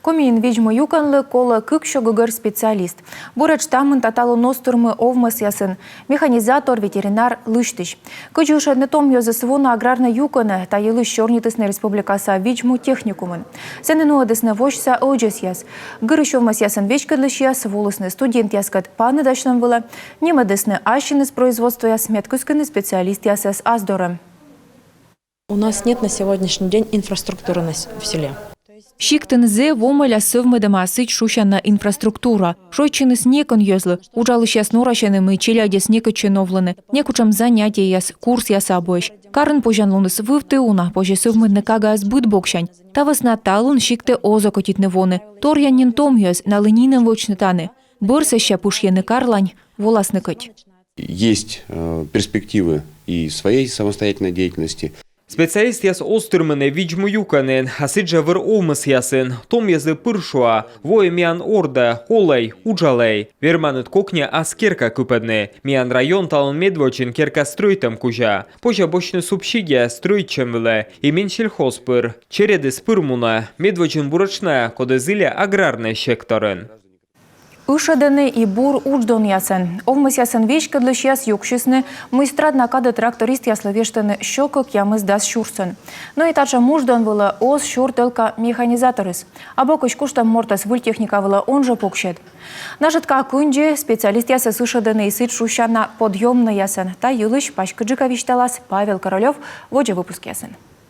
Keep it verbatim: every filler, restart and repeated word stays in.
Комиын видз-му юкӧнлы колӧ кык сё гӧгӧр специалист. Буретш та мында талун оз тырмы овмӧсъясын: механизатор, ветеринар, лысьтысь. Кыдзи ышӧдны том йӧзӧс воны аграрнӧй юкӧнӧ, та йылысь сёрнитісны республикаса видз-му техникумын. Сэні нуӧдісны восьса ӧдзӧсъяс. Гырысь овмӧсъясӧн веськӧдлысьяс волісны студентъяскӧд паныдасьлӧм вылӧ, нимӧдісны ассьыныс производствояс, мед кыскыны специалистъясӧс ас дорӧ. У нас нет на сегодняшний день инфраструктуры на с- в селе. Сиктын зэв вомӧля сӧвмӧдӧма сідз шусяна инфраструктура. Шойччыныс некӧн йӧзлы. Уджалысьяс норасьӧны, мый челядьӧс некытчӧ новлыны, некутшӧм занятиеяс, курсъяс абуӧсь. Карын позянлуныс вывті уна, позьӧ сӧвмӧдны кагаӧс быд боксянь. Та вӧсна талун сиктӧ оз окотитны воны. Торйӧн нин том йӧз, налы нинӧм вӧчны тані. Бӧр сэсся пышйӧны карлань, воласны кӧть. Есть э, перспективы и своей самостоятельной деятельности. Специалистъяс оз тырмыны видз-му юкӧнын, а сідзжӧ вӧр овмӧсъясын. Том йӧзлы пыр шуа: воӧй миян ордӧ, олӧй, уджалӧй. Верманныд кокниа ас керка кыпӧдны. Миян район талун медводзын керка стрӧитӧм кузя. Позьӧ босьтны субсидия стрӧитчӧм вылӧ, и Минсельхоз пыр. Чередыс пыр мунӧ. Медводзын буретш найӧ, коді зільӧ аграрнӧй секторын. Ышӧдӧны и бур удждонъясӧн. Овмӧсъясӧн веськӧдлысьяс юксисны, мый страдна кадӧ трактористъяслы вештӧны сё кӧкъямысдас сюрсӧн. Но и татшӧм удждон вылӧ оз сюр тӧлка механизаторыс. Абу кӧть куштӧм мортӧс выль техника вылӧ он жӧ пуксьӧд. Нажӧтка кындзи специалистъясӧс ышӧдӧны и сідз шусяна подъёмнӧйясӧн. Та йылысь паськыдджыка висьталас Павел Королёв водзӧ выпускъясын.